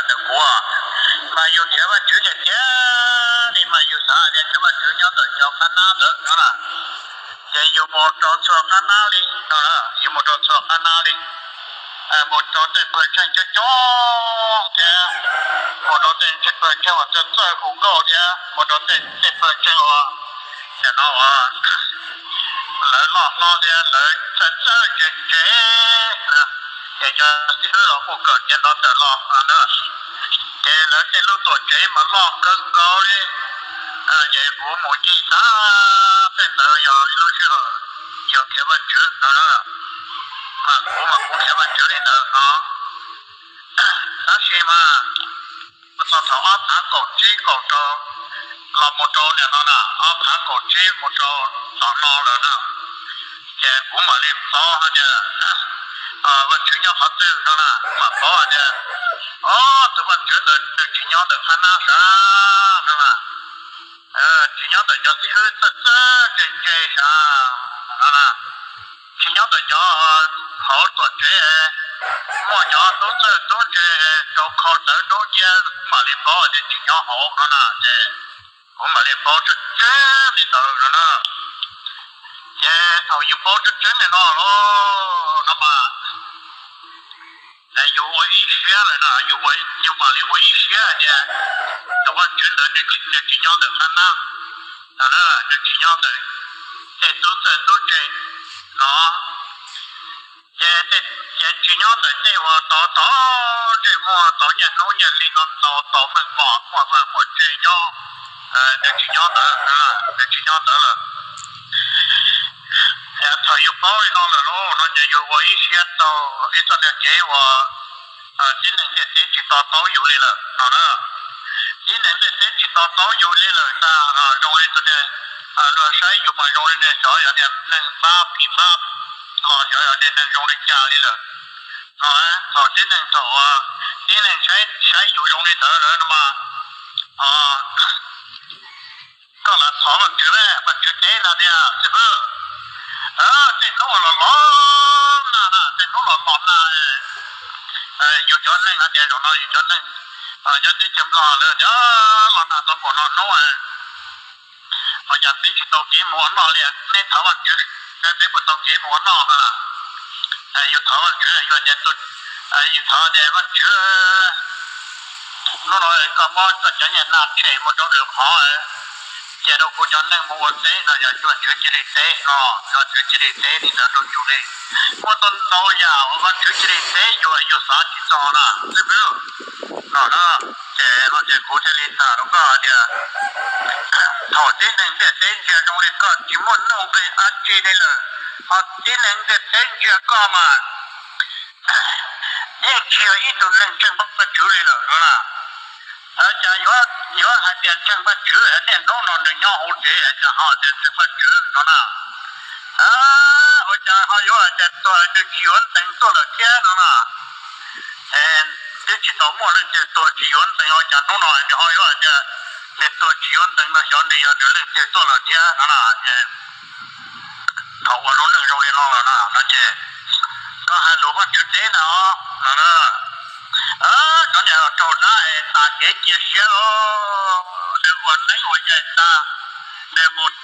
ntawm kuv, mas yus nrhiav Vaj Tswv tiag tiag li mas yus xav tias nrhiav Vaj Tswv nyob ntawm cov qab nab ntawd no na. Ces yus mus rau txhua qab nab li no, yus mus rau txhua qab nab li, mus rau tej pawg ntseeg coob coob thiab, mus rau tej pawg ntseeg uas txawj txawj hu nkauj thiab, mus rau tej tej pawg ntseeg uas nim no uas lawv loj hlob thiab lawv txawj txawj ntse ntse, ces cov xib hwb los hu kawm tiav nrov tawm los na. Ces lawv tej lub tuam tsev mas loj kawg nkaus li. Ces kuv mus ncig tag tej ntawd yog ib lub sij hawm yog nrhiav Vaj Tswv no na. Mas kuv mas kuv nrhiav Vaj Tswv li ntawd no. Tab sis mas txog thaum ob phav kaum tsib kaum rau los mus rau nim no na, ob phav kaum tsib mus rau tom no lawm na, ces kuv mam li paub hais tias Vaj Tswv nyob qhov twg no na, kuv mam paub hais tias, o, tus Vaj Tswv ntawd nws tsis nyob ntawm qab nab sav no na, tsis nyob ntawm cov xib hwb txawj txawj ntse ntse sav no na, tsis nyob ntawm cov hauv tuam tsev muaj cov tub txawj tub ntse rau khau tawv rau cia, kuv mam li paub tias tsis nyob hauv no na, ces kuv mam li paub tseeb tseeb li ntawd no na. Ces thaum yus paub tseeb tseeb li no lawm no mas yus ua ib siab lawm no, yus mam li ua ib siab tias tus Vaj Tswv ntawd nws tsis nyob ntawm qab nab no, nws tsis nyob ntawm tej tub txawj tub ntse no, ces, ces tsis nyob ntawm tej uas tau tau ntsej muag tau nyiaj hnub nyiaj hli no, tau tau meej mom muaj vaj muaj tse nyob, nws tsis nyob ntawd, nws tsis nyob ntawd lawm. Thaum yus paub li no lawm lauj no ces yus ua ib siab tau ib txoj niag kev uas tib neeg ntiaj teb tsis to taub yus li lawm no na. Tib neeg ntiaj teb tsis to taub yus li lawm ntag, zoo li tus niag, luag saib yus mas zoo li niag xyov yog niag neeg npab phim npab los xyov yog niag neeg zoo li cas li lawm no. Thaum tib neeg, thaum tib neeg saib yus zoo li ntawd lawm no mas koj lam thov Vaj Tswv, Vaj Tswv teb no tias, xib hwb, tej hnub los los nag na, tej hnub los los nag, yus cov neeg hais tias zaum no yus cov neeg nyob teb chaws Nplog lawv los nag tau npaum no hnub, ua cas peb tsis tau kev mus ua noj li, neb thov Vaj Tswv saib peb puas tau kev mus ua noj no. Yus thov Vaj Tswv, yus tias, yus thov tias Vaj Tswv, hnub no koj muab koj cov niag nag tshem mus rau lwm qhov, cia rau kuv cov neeg mus ua teb no, yog Vaj Tswv cia li teb no, Vaj Tswv cia li teb li ntawd rau yus li. Muaj tau ntau yam uas Vaj Tswv cia li teb yus, yus xav tsis txog na, xib hwb no na. Ces no ces kuv thiaj li tham rau koj hais tias thaum tib neeg ntiaj teb ntsia zoo li koj tsis muaj nuj nqis dab tsi li lawm, ho tib neeg ntiaj teb ntsia koj mas yeej tsis yog ib tug neeg ntseeg Vaj Tswv li lawm no na. Cas yuav hais tias ntseeg Vaj Tswv niaj hnub no nws nyob hauv tsev cas ho tias ntseeg Vaj Tswv no na. Ua cas ho yuav hais tias tuag nws tsis yuav ntees tuaj lawm thiab no na. Twb tsis tau muaj leej twg tuag tsis yuav ntees, ua cas hnub no nws ho yuav hais tias nws tuag tsis yuav ntees no, xyov nws yog nws leej twg tuaj lawm thiab no na. Thaum ua lub neej zoo li no lawm na no ces koj hais lus Vaj Tswv teb ntag no na. Cov niag raug dab es tas kev cia siab los, nws ua neeb ua yaig tag, nws mus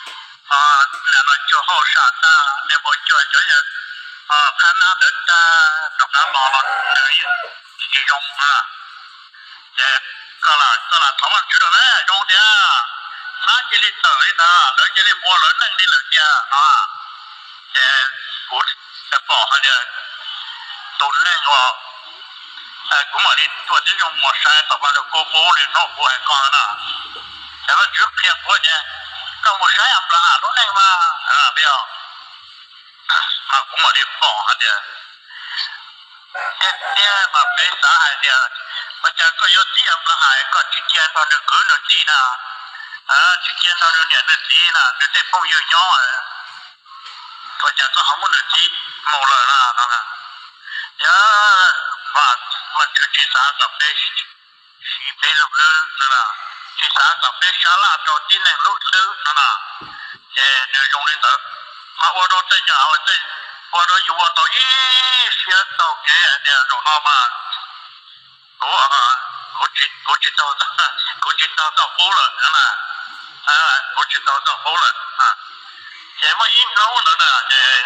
lam no cuag hauj sam tag, nws mus cuag cov qhab nab ntawd tag, rov qab los los nws yeej tsis zoo na. Ces koj lam thov Vaj Tswv rau na, zoo tiag, hnab cia li tawm li ntawd, lawv cia li mus ua lawv neej li lawm tiag no. Ces kuv pom hais tias tus neeg uas kuv mam li tuaj tib zoo mus saib tom Vaj Lug Kub qub li hnub kuv hais koj na. Ces Vaj Tswv qhia kuv tias koj mus saib Anplas Has lub neej mas, mas kuv mam li pom hais tias tiag tiag mas peb xav hais tias ua cas koj yuav txib Anplas Has koj tsis cia nrog nws kwv nws tij na, tsis cia nrog nws niam nws txiv na, nws tej phooj ywg nyob, ua cas koj ho muab nws txib mus lawm na no. Yog Vaj Tswv tsis xav kom peb siv peb lub hlwb no na, tsis xav kom peb sab laj rau tib neeg lub hlwb no na, ces nws zoo li ntawd. Mas ua rau tej yam, ua rau yus ua tau ib siab taug kev hais tias zaum no mas kuv kuv tsis tau, kuv tsis tau txoj qub lawm na. Kuv tsis tau txoj qub lawm. Ces muaj ib hnub ntawd na ces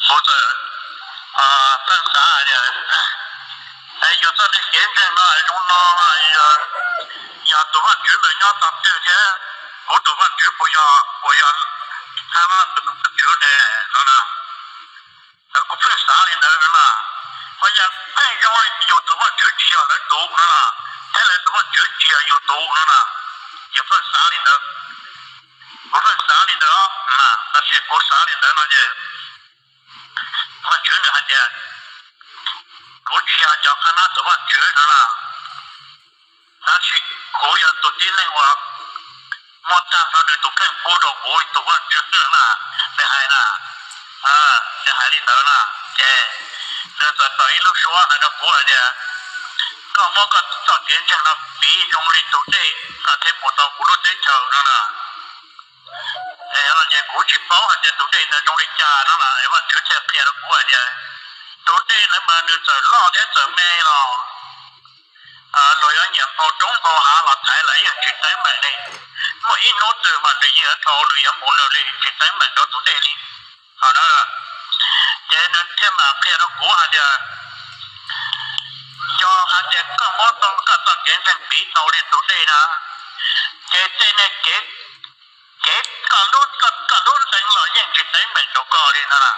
kuv txawm pheej xav tias yus txoj kev ntseeg no zoo no, yog tus Vajtswv ntawd nyob tog twg thiab, kuv tus Vajtswv puas yog, puas yog thab tus Vajtswv ne no na. Kuv pheej xav li ntawd na. Puas yog pheej zoo li yus tus Vajtswv tsis yog lawv tus no na, thiab lawv tus Vajtswv tsis yog yus tus no na. Yus pheej xav li ntawd. Kuv pheej xav li ntawd, tab sis kuv xav li ntawd no ces Vajtswv nws hais tias kuv tsis yog cov qab nab tus Vajtswv no na, tab sis kuv yog tus tib neeg uas muab tag nrho nws tus kheej pub rau kuv tus Vajtswv na, nws hais na. Nws hais li ntawd na, ces nws txawm tawm ib lub suab hais rau kuv hais tias koj muab koj txoj kev ntseeg no piv zoo li tus dej, koj thiaj mus tau kuv lub teb chaws no na. Ces kuv tsis paub hais tias tus dej ntawd zoo li cas no na, Vajtswv thiaj qhia rau kuv hais tias tus dej ntawd mas nws txawm loj thiab txawm me los luag yuav nyiam nphau roob nphau hav los thaiv los yeej tsis teeb meem li. Muaj ib hnub twg mas nws yeej yuav dhau, nws yuav mus nws li, tsis teeb meem rau tus dej li. Ces nws thiaj mam qhia rau kuv hais tias yog hais tias koj muab tau koj txoj kev ntseeg piv tau li tus dej na, ces tej neeg kev, kev koj lub, koj lub ntxeev los yeej tsis teeb meem rau koj li no na.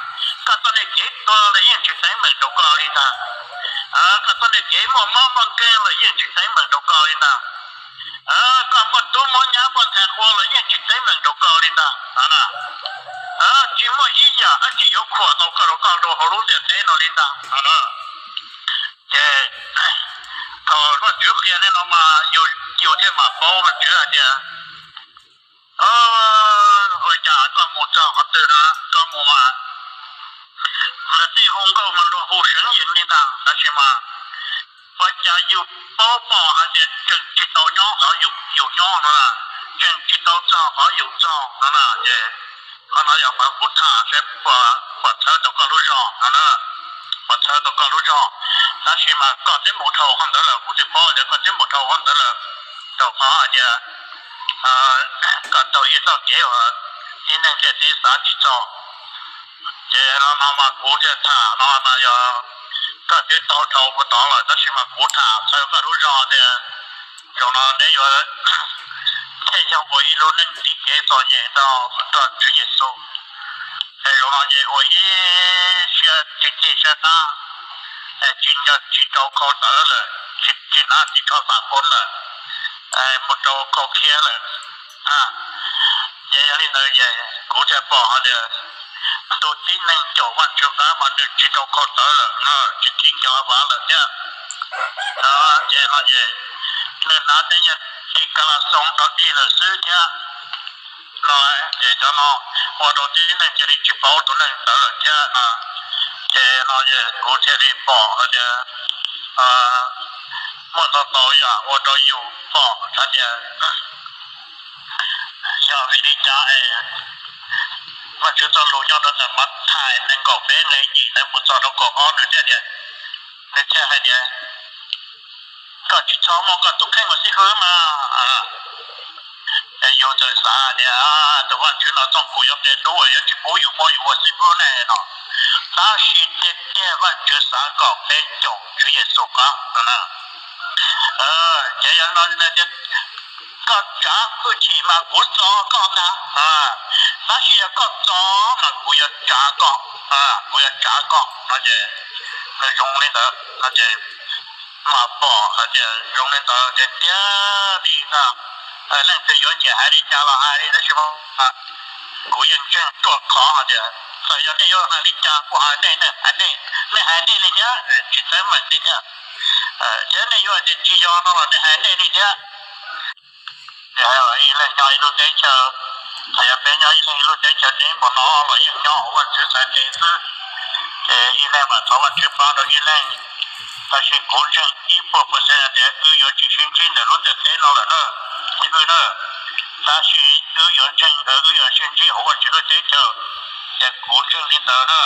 Koj txoj niag kev tuag los yeej tsis teeb meem rau koj li ntag. Koj txoj niag kev muaj mob muaj nkeeg los yeej tsis teeb meem rau koj li ntag. Koj muaj tub muaj nyab muaj ntxhais qhua los yeej tsis teeb meem rau koj li ntag no na. Tsis muaj ib yam dab tsi yuav khuam tau koj rau koj rau hauv lub ntiaj teb no li ntag no na. Ces thaum Vajtswv qhia li no mas yus thiaj mam paub Vajtswv hais tias ua cas koj mus txog qhov twg na, koj mus mas luag tej hu nkauj mas luag hu seev yees li ntag, tab sis mas ua cas yus paub pom hais tias tseem tsis tau nyob qhov yus nyob no, tseem tsis tau txog qhov yus txog no na. Ces qhov no yog qhov kuv tham seb puas txhawb tau koj lub zog no na, puas txhawb tau koj lub zog. Tab sis mas koj twb mus dhau qhov ntawd lawm, kuv twb paub tias koj twb mus dhau qhov ntawd lawm, rau qhov hais tias koj taug ib txoj kev uas tib neeg ntiaj teb xav tsis txog. Ces no no mas kuv thiaj tham no mas yog koj twb taug dhau kuv tod lawm, tab sis mas kuv tham txhawb koj lub zog tias zaum no neb yuav, neb yuav ua ib lub neej tiv kev txom nyem rau, rau Tswv Yexus. Es zaum no ces ua ib siab tsis tig siab qab, tsis nco tsis rau khau tawv lawm, tsis hnav tsis rho xam khua lawm, mus rau khau khiab lawm. Ces yog li ntawd ces kuv thiaj pom hais tias tus tib neeg caum Vajtswv qab mas nws tsis rau khau tawv lawm, tsis tiv nkaus vav lawm thiab. Ces no ces nws hnav tej yam ris kas las xoos rov dig lawm xwb thiab no. Ces cov no ua rau tib neeg cia li tsis paub tus neeg ntawd lawm thiab no. Ces no ces kuv thiaj li pom hais tias muaj ntau ntau yam ua rau yus pom hais tias yog vim li cas es Vajtswv txoj lus nyob rau ntawm Mathais nees nkaum peb nqe yim ntawd mus txog rau kaum ob nws thiaj tias, nws thiaj hais tias koj tsis txhob muab koj tus kheej ua xib hwb mas. Yus txawm xav tias tus Vajtswv no txooj kuv yuav pliag hlub yuav tsis pub yus muab yus ua xib hwb ne no. Tab sis tiag tiag Vajtswv xav kom peb caum Tswv Yexus qab no na. Ces yog no koj tsav hwj chim mas kuv txo koj ntag, tab sis yog koj txo mas kuv yuav tsav koj, kuv yuav tsav koj no ces nws zoo li ntawd no ces mas pom hais tias zoo li ntawd ces tiag li ntag. Leej twg yuav nyiam hais li cas los hais li, tab sis kuv yeej ntseeg ruaj khov hais tias txawm yog nej yuav hais li cas kuv hais nej, nej hais nej, nej hais nej li thiab tsis teeb meem li thiab. Thiab nej yuav hais tias tsis yog no los nej hais nej li thiab. Ces ib leeg nyob ib lub teb chaws, txawm yog peb nyob ib leeg ib lub teb chaws deb npaum no los yeej nyob hauv Vajtswv txhais tes xwb. Ces ib leeg mam thov Vajtswv pab rau ib leeg. Tab sis kuv ntseeg ib puas percent tias wb yuav tsis sib ntsib ntawm lub ntiaj teb no lawm na, ib hwj na. Tab sis wb yuav ntseeg, wb yuav sib ntsib hauv Vajtswv lub teb chaws, ces kuv ntseeg li ntawd na.